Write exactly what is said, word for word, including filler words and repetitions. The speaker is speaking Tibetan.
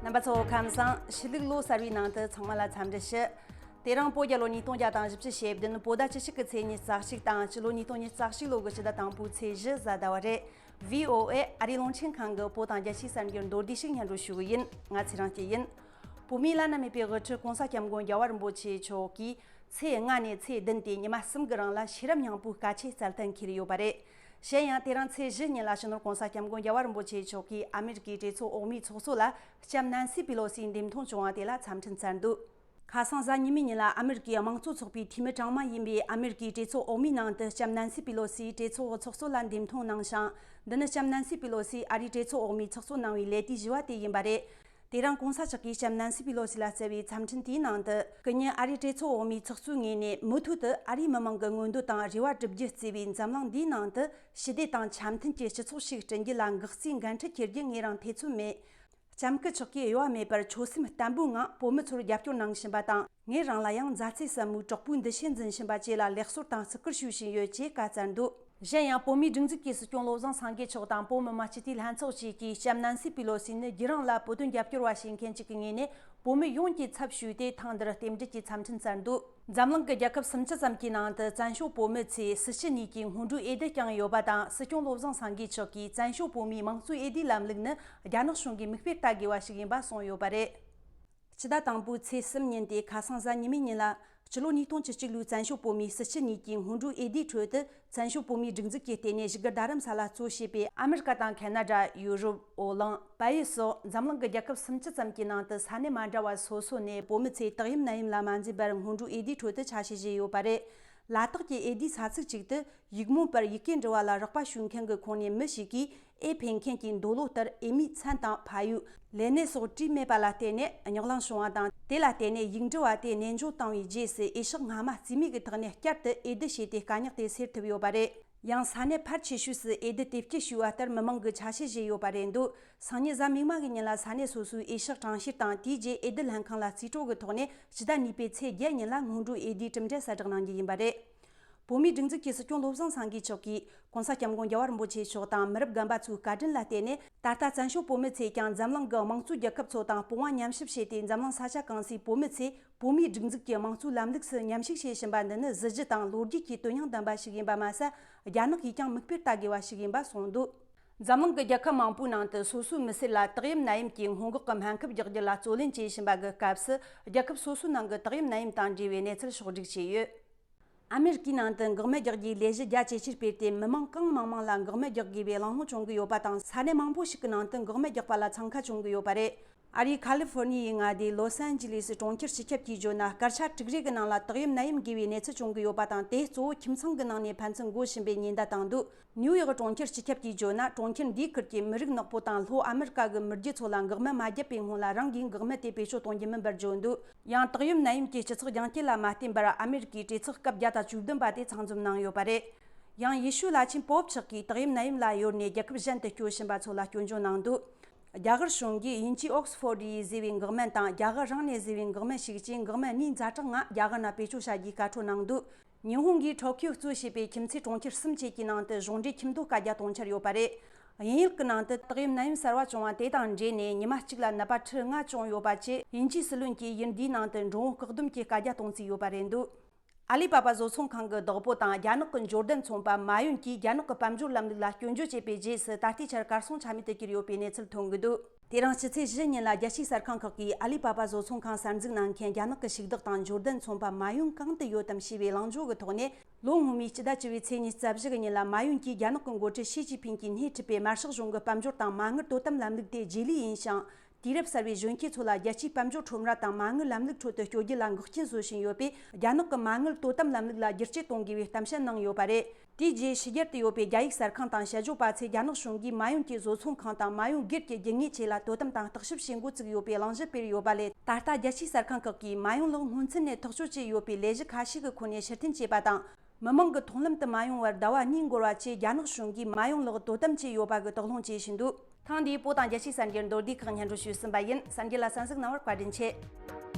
རྣམ་པ་ཚོ་ཁམས་བཟང་། ཕྱི་ལུགས་ལོ་གསར་བའི་ནང་དུ་ཚང་མ་ལ་འཚམས་འདྲི་ཞུ། དེ་རིང་བོད་རྒྱལ་ལོ་ཉིས་སྟོང་བརྒྱ་དང་བཞི་བཅུ་ཞེ་བདུན། བོད་ཟླ་བཅུ་གཅིག་གི་ཚེས་ཉི་ཤུ་རྩ་གཅིག་དང་། སྤྱི་ལོ་ཉིས་སྟོང་ཉི་ཤུ་རྩ་གཅིག་ལོ་གི་ཕྱི་ཟླ་དང་པོའི་ཚེས་བཞི་གཟའ་ཟླ་བ་རེད། ཝི་ཨོ་ཨེ་ཨ་རིའི་རླུང་འཕྲིན་ཁང་གི་བོད་དང་རྒྱལ་སྤྱིའི་གསར་འགྱུར་མདོར་བསྡུས་ཤིག་སྙན་སྒྲོན་ཞུ་གི་ཡིན། ང་ཚེ་རིང་སྐྱིད་ཡིན། བོད་མིའི་བླ་ན་མེད་པའི་དབུ་ཁྲིད་༸གོང་ས་༸སྐྱབས་མགོན་རྒྱལ་བ་རིན་པོ་ཆེ་མཆོག་གིས་ཚེས་ལྔ་ནས་ཚེས་བདུན་ཏེ་ཉི་མ་གསུམ་གྱི་རིང་ལ་ཤེས་རབ་སྙིང་པོའི་བཀའ་ཆོས་སྩལ་ཐབས་འཁེལ་ཡོད་པ་རེད། གཞན་ཡང་དེ་རིང་ཚེས་བཞི་ཉིན་ལ་སྤྱི་ནོར་༸གོང་ས་༸སྐྱབས་མགོན་རྒྱལ་བ་རིན་པོ་ཆེ་མཆོག་གིས་ཨ་མེ་རི་ཀའི་གྲོས་ཚོགས་འོག་མའི་ཚོགས་གཙོ་ལ་ལྕམ་ནན་སི་པི་ལོ་སིའི་འདེམས་ཐོན་བྱུང་བ་དེ་ལ་འཚམས་འཕྲིན་སྩལ་འདུག་ཁ་སང་གཟའ་ཉི་མའི་ཉིན་ལ་ཨ་མེ་རི་ཀའི་དམངས་གཙོ་ཚོགས་པའི་འཐུས་མི་གྲངས་མང་ཡིན་པའི་ཨ་མེ་རི་ཀའི་གྲོས་ཚོགས་འོག་མའི་ནང་དུ་ལྕམ་ནན་སི་པི་ལོ་སིའི་གྲོས་ཚོགས་ཚོགས་གཙོ་ལ་འདེམས་ཐོན་གནང་ཞིང་། འདི་ནི་ལྕམ་ནན་སི་པི་ལོ་སིས་ཨ་རིའི་གྲོས་ཚོགས་འོག་མའི་ཚོགས་གཙོ་གནང་བའི་ལས་དུས་བཞི་བ་དེ་ཡིན་པ་རེད། དེ་རིང་༸གོང་ས་མཆོག་གིས་ལྕམ་ནན་སི་པི་ལོ་སི་ལ་སྩལ་བའི་འཚམས་འཕྲིན་དེའི་ནང་དུ། སྐུ་ཉིད་ཨ་རིའི་གྲོས་ཚོགས་འོག་མའི་ཚོགས་གཙོའི་ངོས་ནས་མུ་མཐུད་དུ་ཨ་རིའི་མི་མང་གི་མངོན་འདོད་དང་རེ་བ་བསྒྲུབ་རྒྱུ་བརྩིས་པའི་འཛམ་གླིང་འདིའི་ནང་དུ་ཞི་བདེ་དང་འཆམ་མཐུན་གྱི་སྤྱི་ཚོགས་ཤིག་བསྐྲུན་རྒྱུ་ལ་འགག་རྩའི་འགན་འཁྲི་འཁྱེར་རྒྱུ་ངེད་རང་ཐེ་ཚོམ་མེད། ལྕམ་སྐུ་མཆོག་གིས་གཡོ་བ་མེད་པར་ཆོད་སེམས་བརྟན་པོའི་ངང་བོད་མི་ཚོར་རྒྱབ་སྐྱོར་གནང་བཞིན་པ་དང་། ངེད་རང་ལ་ཡང་མཛའ་བརྩེའི་ཟབ་མོའི་དྲག་པོའི་འདུ་ཤེས་འཛིན་བཞིན་པ་བཅས་ལ་ལེགས་གསོལ་དང་བརྩི་བཀུར་ཞུ་བཞིན་ཡོད་ཅེས་བཀའ་སྩལ་འདུག་གཞན་ཡང་བོད་མིའི་སྒྲིག་འཛུགས་ཀྱི་སྲིད་སྐྱོང་བློ་བཟང་སེང་གེ་མཆོག་དང་བོད་མི་མང་སྤྱི་འཐུས་ལྷན་ཚོགས་བཅས་ཀྱིས་ལྕམ་ནན་སི་པི་ལོ་སི་ནི་རྒྱུན་རིང་ལ་བོད་དོན་རྒྱབ་སྐྱོར་བ་བྱེད་མཁན་ཅིག་གི་ངོས་ནས་བོད་མི་ཡོངས་ཀྱི་ཚབ་ཞུས་ཏེ་ཐེངས་འདིར་རྟེན་འབྲེལ་གྱི་འཚམས་འཕྲིན་སྩལ་འདུག་འཛམ་གླིང་གི་རྒྱལ་ཁབ་སུམ་ཅུ་ཙམ་གྱི་ནང་དུ་བཙན་བྱོལ་བོད་མི་ཚོས་སྲིད་སྤྱི་གཉིས་ཀྱི་སྔོན་འགྲོའི་འོས་བསྡུ་བསྐྱངས་ཡོད་པ་དང་། སྲིད་སྐྱོང་བློ་བཟང་སེང་གེ་མཆོག་གིས་བཙན་བྱོལ་བོད་མིའི་དམངས་གཙོའི་འོས་བསྡུའི་ལམ་ལུགས་ནི་རྒྱ་ནག་གཞུང་གིས་མིག་དཔེ་ལྟ་དགོས་པ་ཞིག་ཡིན་པ་གསུངས་ཡོད་པ་རེད། སྤྱི་ཟླ་དང་པོའི་ཚེས་གསུམ་ཉིན་ཏེ་ཁ་སང་གཟའ་ཉི་མའི་ཉིན་ལ། སྤྱི་ལོ་ཉིས་སྟོང་བཅུ་གཅིག་ལོའི་བཙན་བྱོལ་བོད་མིའི་སྲིད་སྤྱི་གཉིས་ཀྱི་སྔོན་འགྲོའི་འོས་བསྡུའི་ཁྲོད་དུ། བཙན་བྱོལ་བོད་མིའི་སྒྲིག་འཛུགས་ཀྱི་ལྟེ་གནས་བཞུགས་སྒར་རྡ་རམ་ས་ལ་གཙོ་བྱས་པའི་ཨ་མེ་རི་ཀ་དང་ཁེ་ན་ཌ། ཡུ་རོབ། ཨོ་གླིང་། བལ་ཡུལ་སོགས་འཛམ་གླིང་གི་རྒྱལ་ཁབ་སུམ་ཅུ་ཙམ་གྱི་ནང་དུ་ས་གནས་མ་འདྲ་བ་སོ་སོ་ནས་བོད་མི་ཚོས་དག་ཡམ་ནད་ཡམ་ལ་མ་འཛེམས་པར་སྔོན་འགྲོའི་འོས་བསྡུའི་ཁྲོད་དུ་ཆ་ཤས་བཞེས་ཡོད་པ་རེད། ལ་དྭགས་ཀྱི་འོས་བསྡུའི་ས་ཚིགས་གཅིག་ཏུ། ཡིག་རྨོངས་པར་ཡི་གེ་འབྲི་བ་ལ་རོགས་པ་ཞུ་མཁན་གྱི་ཁོངས་ནས་མི་ཞིག་གིས། འོས་འཕེན་མཁན་གྱི་འདོད་བློ་ལྟར་འོས་མིའི་མཚན་དང་ཕ་ཡུལ། ལས་གནས་སོགས་བྲིས་མེད་པ་ལ་བརྟེན་ནས་རྙོག་གླེང་བྱུང་བ་དང་། དེ་ལ་བརྟེན་ནས་ཡིག་འབྲི་བ་དེ་ནན་སྦྱོང་བཏང་བའི་རྗེས་སུ་འོས་ཤོག་སྔ་མ་རྩིས་མེད་ཀྱི་ཐོག་ནས་བསྐྱར་དུ་འོས་བསྡུ་བྱས་ཏེ་དཀའ་རྙོག་དེ་སེལ་ཐུབ་ཡོད་པ་རེད། ཡང་ས་གནས་ཕལ་ཆེ་ཤོས་སུ་འོས་བསྡུ་དེབ་སྐྱེལ་ཞུས་པ་ལྟར་མི་མང་གིས་ཆ་ཤས་བཞེས་ཡོད་པ་རེད་འདུག་སང་ཉིན་གཟའ་མིག་དམར་གྱི་ཉིན་ལ་ས་གནས་སོ་སོའི་འོས་ཤོག་གྲངས་བཤེར་དང་། དེའི་རྗེས་འོས་བསྡུ་ལྷན་ཁང་ལ་རྩིས་སྤྲོད་ཀྱི་ཐོག་ནས་སྤྱི་ཟླ་གཉིས་པའི་ཚེས་བརྒྱད་ཉིན་ལ་སྔོན་འགྲོའི་འོས་བསྡུའི་གྲུབ་འབྲས་གསལ་བསྒྲགས་གནང་རྒྱུ་ཡིན་པ་རེད། བོད་མིའི་སྒྲིག་འཛུགས་ཀྱི་སྲིད་སྐྱོང་བློ་བཟང་སེང་གེ་མཆོག་གིས། ༸གོང་ས་༸སྐྱབས་མགོན་རྒྱལ་བ་རིན་པོ་ཆེ་མཆོག་དང་མི་རབས་རྒན་པ་ཚོའི་བཀའ་དྲིན་ལ་བརྟེན་ནས། ད་ལྟ་བཙན་བྱོལ་བོད་མི་ཚོས་ཀྱང་འཛམ་གླིང་གི་དམངས་གཙོའི་རྒྱལ་ཁབ་ཚོ་དང་སྤོང་བ་ཉམས་ཞིབ་བྱས་ཏེ། འཛམ་གླིང་ས་ཆ་གང་སའི་བོད་མི་ཚོས་བོད་མིའི་སྒྲིག་འཛུགས་ཀྱི་དམངས་གཙོའི་ལམ་ལུགས་སུ་མཉམ་ཞུགས་བྱེད་བཞིན་པ་འདི་ནི་གཟི་བརྗིད་དང་ལོ་རྒྱུས་ཀྱི་དོན་སྙིང་ལྡན་པ་ཞིག་ཡིན་པ་མ་ཟད། རྒྱ་ནག་གིས་ཀྱང་མིག་དཔེར་ལྟ་དགོས་པ་ཞིག་ཡིན་པ་གསུངས་འདུག་འཛམ་གླིང་གི་རྒྱལ་ཁབ་མང་པོའི་ནང་དུ་སོ་སོའི་མི་སེར་ལ་ཏོག་དབྱིབས་ནད་ཡམས་ཀྱི་སྔོན་འགོག་གི་སྨན་ཁབ་རྒྱག་རྒྱུ་ལ་རྩོད་ལེན་བྱེད་བཞིན་པ་གི་སྐབས་སུ། རྒྱལ་ཁབ་སོ་སོའི་ནང་གི་ཏོག་དབྱིབས་ནད་ཡམས་དང་འབྲེལ་བའི་གནས་ཚུལ་ཕྱོགས་བསྒྲིགས་བྱས་ཡོད། ཨ་མེ་རི་ཀའི་ནང་དུ་འགོག་སྨན་རྒྱག་རྒྱུའི་ལས་གཞི་རྒྱ་ཇེ་ཆེར་སྤེལ་ཏེ། མི་མང་གང་མང་མང་ལ་འགོག་སྨན་རྒྱག་དགོས་པའི་གླེང་སློང་བྱུང་གི་ཡོད་པ་དང་། ས་གནས་མང་པོ་ཞིག་གི་ནང་དུ་འགོག་སྨན་རྒྱག་པ་ལ་འཚང་ཁ་བྱུང་གི་ཡོད་པ་རེད། ཨ་རིའི་ཁ་ལི་ཧྥོར་ནི་ཡའི་མངའ་སྡེའི་ལོ་སན་ཇི་ལིས་གྲོང་ཁྱེར་སྤྱི་ཁྱབ་ཀྱིས་བརྗོད་ན། སྐར་ཆ་དྲུག་རེ་གི་ནང་ལ་ཏོག་དབྱིབས་ནད་ཡམས་འགོས་པའི་གནས་ཚུལ་བྱུང་གི་ཡོད་པ་དང་། དེ་གཙོ་བོ་ཁྱིམ་ཚང་གི་ནང་ནས་ཕན་ཚུན་འགོ་བཞིན་པའི་ཉེན་བརྡ་བཏང་འདུག་ནིའུ་ཡོག་གྲོང་ཁྱེར་སྤྱི་ཁྱབ་ཀྱིས་བརྗོད་ན། གྲོང་ཁྱེར་འདིའི་ཁུལ་གྱི་མི་རིགས་ནག་པོ་དང་ལྷོ་ཨ་མེ་རི་ཀ་གི་མི་རྒྱུད་ཚོ་ལ་འགོག་སྨན་མ་བརྒྱབ་པའི་སྔོན་ལ་རང་གིས་འགོག་སྨན་དེ་བེད་སྤྱོད་གཏོང་རྒྱུ་མིན་པར་བརྗོད་འདུག་ཡང་ཏོག་དབྱིབས་ནད་ཡམས་ཀྱི་སྤྱི་ཚོགས་རྒྱང་བསྐྱེད་ལ་མ་བརྟེན་པར། ཨ་མེ་རི་ཀའི་གྲོས་ཚོགས་སྐབས་བརྒྱ་དང་བཅུ་བདུན་པ་དེ་ཚང་འཛོམས་གནང་ཡོད་པ་རེད། ཡང་ཡེ་ཤུ་བླ་ཆེན་པོབ་མཆོག་གིས་ཏོག་དབྱིབས་ནད་ཡམས་ལ་གཡོལ་ནས་རྒྱལ་ཁབ་གཞན་དུ་སྐྱོད་བཞིན་པ་ཚོ་ལ་སྐྱོན་བརྗོད་གནང་འདུག་རྒྱ་གར་གཞུང་གིས་དབྱིན་ཇིའི་ཨོག་སི་ཕོར་ཌི་ཡིས་བཟོས་པའི་འགག་སྨན་དང་། རྒྱ་གར་རང་ནས་བཟོས་པའི་འགག་སྨན་ཞིག་བཅས་འགག་སྨན་གཉིས་ཛ་དྲག་ལྔ་རྒྱ་གར་ནང་བེད་སྤྱོད་བྱ་རྒྱུའི་བཀའ་འཁྲོལ་གནང་འདུག་ཉི་ཧོང་གིས་ཊོ་ཀིའོ་གཙོ་བྱས་པའི་ཁྱིམ་མཚེས་གྲོང་ཁྱེར་གསུམ་བཅས་ཀྱི་ནང་དུ་གཞུང་འབྲེལ་ཁྱིམ་ཐོ་བཀའ་རྒྱ་གཏོང་འཆར་ཡོད་པ་རེད། དབྱིན་ཡུལ་གྱི་ནང་དུ་ཏོག་དབྱིབས་ནད་ཡམས་གསར་བ་བྱུང་བ་དེ་དང་འབྲེལ་ནས། ཉི་མ་གཅིག་ལ་ནད་པ་ཁྲི་ལྔ་བྱུང་ཡོད་པ་བཅས། དབྱིན་ཇིའི་སྲིད་བློན་གྱིས་ཡུལ་འདིའི་ནང་དུ་འགྲོ་འོང་བཀག་སྡོམ་གྱི་བཀའ་རྒྱ་གཏོང་རྩིས་ཡོད་པ་རེད་འདུག་ཨ་ལི་པ་པ་བཟོ་ཚོང་ཁང་གི་བདག་པོ་དང་རྒྱ་ནག་གི་འབྱོར་ལྡན་ཚོང་པ་མ་ཡུན་གྱིས་རྒྱ་ནག་གི་དཔལ་འབྱོར་ལམ་ལུགས་ལ་སྐྱོན་བརྗོད་བྱས་པའི་རྗེས་སུ། ད་ལྟའི་ཆར་གར་སོང་ཆ་མེད་དུ་གྱུར་ཡོད་པའི་གནས་ཚུལ་ཐོན་གྱི་འདུག་དེ་རིང་ཕྱི་ཚེས་བཞི་ཉིན་ལ་རྒྱལ་སྤྱིའི་གསར་ཁང་ཁག་གིས་ཨ་ལི་པ་པ་བཟོ་ཚོང་ཁང་གསར་འཛུགས་གནང་མཁན་རྒྱ་ནག་གི་ཞུགས་བདག་དང་འབྱོར་ལྡན་ཚོང་པ་མ་ཡུན་གང་དུ་ཡོད་དམ་ཞེས་པའི་གླེང་བརྗོད་ཀྱི་ཐོག་ནས། ལོ་སྔོན་མའི་སྤྱི་ཟླ་བཅུ་པའི་ཚེས་ཉི་ཤུ་རྩ་བཞི་གི་ཉིན་ལ། མ་ཡུན་གྱིས་རྒྱ་ནག་གི་འགོ་ཁྲིད་ཞི་ཅིན་ཕིང་གིས་སྣེ་ཁྲིད་པའི་དམར་ཤོག་གཞུང་གི་དཔལ་འབྱོར་དང་མ་དངུལ་དོ་དམ་ལམ་ལུགས་དེ་རྗེས་ལུས་ཡིན་ཞིང་། དུས་རབས་གསར་བའི་གཞོན་སྐྱེས་ཚོ་ལ་རྒྱལ་སྤྱིའི་དཔལ་འབྱོར་ཁྲོམ་ར་དང་མ་དངུལ་ལམ་ལུགས་ཁྲོད་དུ་སྐྱོད་རྒྱུ་ལ་འགོག་རྐྱེན་བཟོ་བཞིན་ཡོད་པས། རྒྱ་ནག་གི་མ་དངུལ་དོ་དམ་ལམ་ལུགས་ལ་བསྒྱུར་བཅོས་གཏོང་དགོས་པའི་གཏམ་བཤད་གནང་ཡོད་པ་རེད། དེའི་རྗེས་ཕྱི་རྒྱལ་དུ་ཡོད་པའི་རྒྱ་ཡིག་གསར་ཁང་དང་དཔྱད་བརྗོད་པ་ཚོས་རྒྱ་ནག་གཞུང་གིས་མ་ཡུན་གྱི་བཟོ་ཚོང་ཁང་དང་མ་ཡུན་སྒེར་གྱི་རྒྱུ་དངོས་ཆེད་ལ་དོ་དམ་དང་བརྟག་ཞིབ་བྱེད་འགོ་བཙུགས་ཡོད་པའི་གླེང་གཞི་སྤེལ་ཡོད་པ་ལས། ད་ལྟ་རྒྱལ་སྤྱིའི་གསར་ཁང་ཁག་གིས་མ་ཡུན་ལགས་སྔོན་ཚུད་ནས་ཐག་གཅོད་བྱས་ཡོད་པའི་ལས་གཞི་ཁ་ཤས་ཀྱི་ཁོངས་ནས་ཕྱིར་འཐེན་བྱས་པ་དང་། མི་མང་གི་མཐོང་ལམ་དུ་མ་ཡོང་བར་ཟླ་བ་གཉིས་འགོར་བ་བཅས། རྒྱ་ནག་གཞུང་གིས་མ་ཡུན་ལགས་དོ་དམ་བྱས་ཡོད་པ་གི་དོགས་སློང་བྱེད་བཞིན་འདུག་ཐེངས་འདིའི་བོད་དང་རྒྱལ་སྤྱིའི་གསར་འགྱུར་མདོར་བསྡུས་ཁག་སྙན་སྒྲོན་ཞུས་ཟིན་པ་ཡིན། གསར་འགྱུར་ལ་གསན་གཟིགས་གནང་བར་བཀའ་དྲིན་ཆེ།